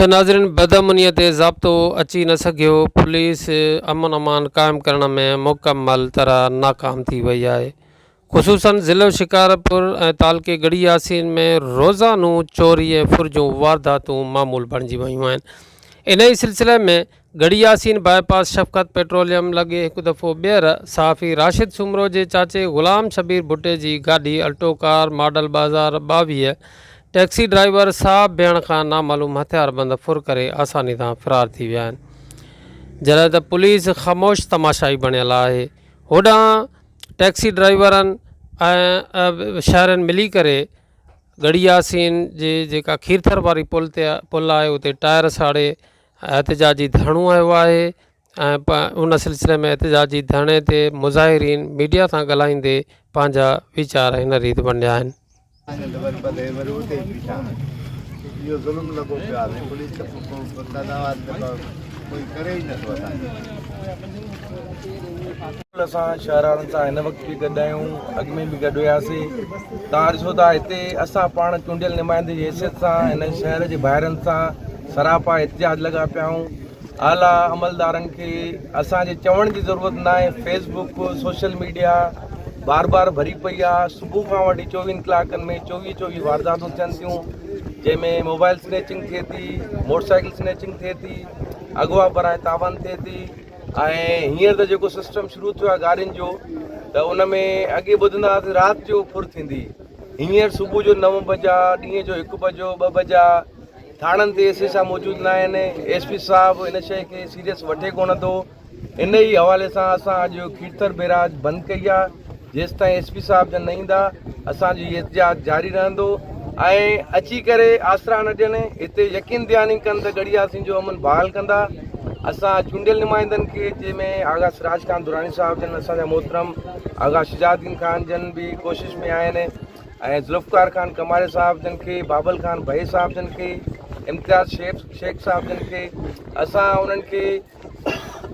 ناظرين بدامني تي ضابطو اچي نه سگهيو، پوليس امن امان قائم ڪرڻ ۾ مڪمل طرح ناڪام ٿي وئي آهي، خصوصن ضلعو شڪارپور ۽ تعلقي ڳڙهي ياسين ۾ روزانو چوري ۽ ڦر جون وارداتون معمول بڻجي ويون آهن. انهي سلسلي ۾ Garhi Yasin bypass Shafqat petroleum لڳ هڪ دفعو ٻيهر صحافي راشد سومرو جي چاچي غلام شبير ڀٽي جي گاڏي الٽو ڪار ماڊل 2022 ٽيڪسي ڊرائيور صاحب بيهڻ کان نامعلوم هٿياربند ڦر ڪري آساني سان فرار ٿي ويا آهن جڏهن ته پوليس خاموش تماشائي بڻيل آهي هوڏانهن ٽيڪسي ڊرائيورن ۽ شهرين ملي ڪري ڳڙهي ياسين جي جيڪا کيرٿر واري پل تي پل آهي اتي ٽائر ساڙي احتجاجي ڌرڻو هنيو آهي ۽ ان سلسلي ۾ احتجاجي ڌرڻي تي مظاهرين ميڊيا سان ڳالهائيندي پنهنجا ويچار هن ريت ونڊيا آهن. اسان شهر وارن سان هن وقت به گڏ آهيون اڳ ۾ به گڏ هياسين توهان ڏسو ٿا هتي اسان پاڻ چونڊيل نمائندي جي حيثيت سان هن شهر جي ڀائرن سان سراپا احتجاج لڳا پيا آهيون اعليٰ عملدارن کي اسان جي چوڻ جي ضرورت ناهي فيس بڪ سوشل ميڊيا بار بار ڀري پئي آ صبح کان وٺي چوويهن ڪلاڪن ۾ چوويهه چوويهه وارداتون ٿين ٿيون جنهن ۾ موبائل سنيچنگ ٿئي ٿي موٽر سائيڪل سنيچنگ ٿئي ٿي اغوا براء تاوان ٿئي ٿي ۽ هينئر ته جيڪو سسٽم شروع ٿيو آهي گاڏين جو ته ان ۾ اڳي ٻڌندا هئاسين رات جو ڦر ٿيندي هينئر صبح جو نو بجا ڏينهن جو هڪ بجو ٻه بجا ٿاڻن تي ايس ايس آء موجود نه آهن، ايس پي صاحب ان شيء کي سيريس وٺي ڪونه ٿو، ان ئي حوالي سان اسان اڄ کيرٿر بيراج بند ڪئي آهي، جيستائين ايس پي صاحب جن نه ايندا اسان جو هي احتجاج جاري رهندو ۽ اچي ڪري آسرا نه ڏين، هتي يقين دهاني ڪن ته ڳڙهي ياسين جو امن بحال ڪندا، اسان چونڊيل نمائندن کي جنهن ۾ آغا سراج خان دراني صاحب جن اسان جا محترم آغا شجاع الدين خان جن به ڪوشش ۾ آهن. ۽ ذوالفقار خان ڪماري صاحب جن کي، بابل خان ڀئي صاحب جن کي، امتياز شيخ شيخ صاحب جن کي اسان انهن کي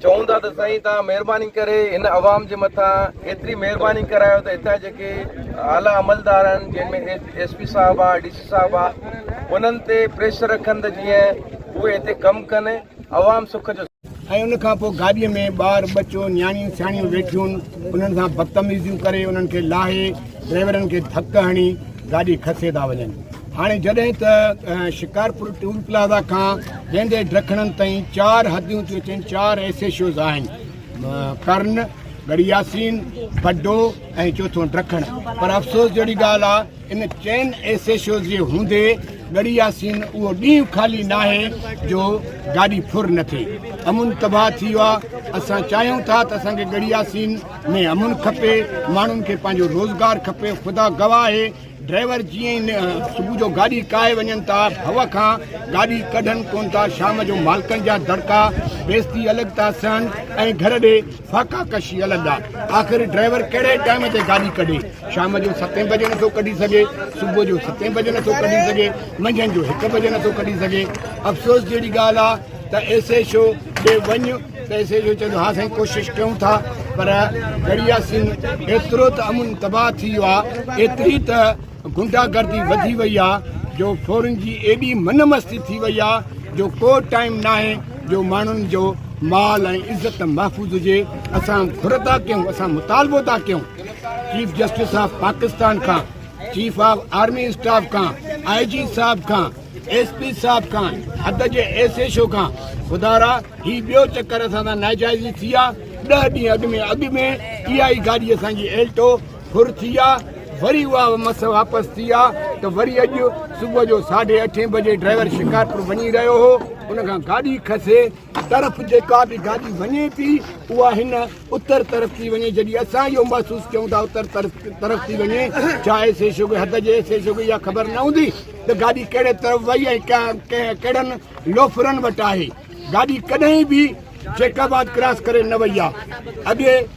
چئون ٿا ته سائين توهان مهرباني ڪري هن عوام جي مٿان ايتري مهرباني ڪرايو ته هتان جيڪي اعليٰ عملدار آهن جنهن ۾ ايس پي صاحب آهي ڊي سي صاحب آهي انهن تي پريشر رکن ته جيئن اهي هتي ڪم ڪن عوام سک جو ۽ ان کان پوء گاڏيء ۾ ٻار ٻچو نياڻيون سياڻيون ويٺيون انهن سان بدتميزيون ڪري انهن کي لاهي ڊرائيورن کي ڌڪ هڻي گاڏي کسي ٿا وڃن هاڻي جڏهن ته شڪارپور ٽول پلازا کان ويندي ڊکڻن تائين چار حديون ٿيون اچن چار ايس ايڇ اوز آهن ڪرن ڳڙهي ياسين بڊو ۽ چوٿون ڊکڻ پر افسوس جهڙي ڳالهه آهي ان چئن ايس ايڇ اوز جي هوندي ڳڙهي ياسين اهو ڏينهن خالي ناهي جو گاڏي ڦر نه ٿئي. امن تباهه ٿي ويو آهي. اسان چاهيون ٿا ته اسان کي ڳڙهي ياسين ۾ امن کپي، ماڻهن کي پنهنجو روزگار کپي. خدا گواهه آهي ڊرائيور جيئن ئي صبح جو گاڏي ڪاهي وڃن ٿا ڀؤ کان گاڏي ڪڍن ڪونه ٿا، شام جو مالڪن جا دڙڪا، بيعزتي الڳ ٿا سهن ۽ گهر ڏي فاقا ڪشي الڳ آ. آخر ڊرائيور ڪهڙي ٽائيم تي گاڏي ڪڍي؟ شام جو ستين بجي نٿو ڪڍي سگهي، صبح جو ستين بجي نٿو ڪڍي سگهي، منجهند جو هڪ بجي نٿو ڪڍي سگهي. افسوس جهڙي ڳالهه آ ته ايس ايڇ او ڏي وڃ ته ايس ايڇ او چوندو ها سائين ڪوشش ڪيون ٿا پر ڳڙهي ياسين ايترو ته امن تباهه ٿي ويو آ، ايتري ته غنڊا گردي وڌي وئي آ جو ڦورن جي ايڏي من مستي ٿي وئي آ جو ڪو ٽائيم ناهي جو ماڻهن جو مال ۽ عزت محفوظ هجي اسان گهر ٿا ڪيون اسان مطالبو ٿا ڪيون چيف جسٽس آف پاڪستان کان چيف آف آرمي اسٽاف کان آء جي صاحب کان ايس پي صاحب کان حد جي ايس ايڇ او کان خدارا هي ٻيو چڪر اسان سان ناجائزي ٿي آ 10 ڏينهن اڳ ۾ اڳ ۾ اها ئي گاڏي اسان جي ايلٽو ڦر ٿي آ وري اها مس واپس ٿي آ ته وري اڄ صبح جو ساڍي اٺين بجي ڊرائيور شڪارپور وڃي رهيو هو ان کان گاڏي کسي طرف جيڪا به گاڏي وڃي ٿي اها هن اتر طرف ٿي وڃي جڏهن اسان اهو محسوس ڪيون ٿا اتر طرف ٿي وڃي ڇا ايس ايڇ او کي حد جي ايس ايڇ او کي اها خبر نه هوندي ته گاڏي ڪهڙي طرف وئي ۽ ڪهڙن لوفرن وٽ آهي گاڏي ڪڏهن به جيڪب آباد ڪراس ڪري نه وئي آ اڳي.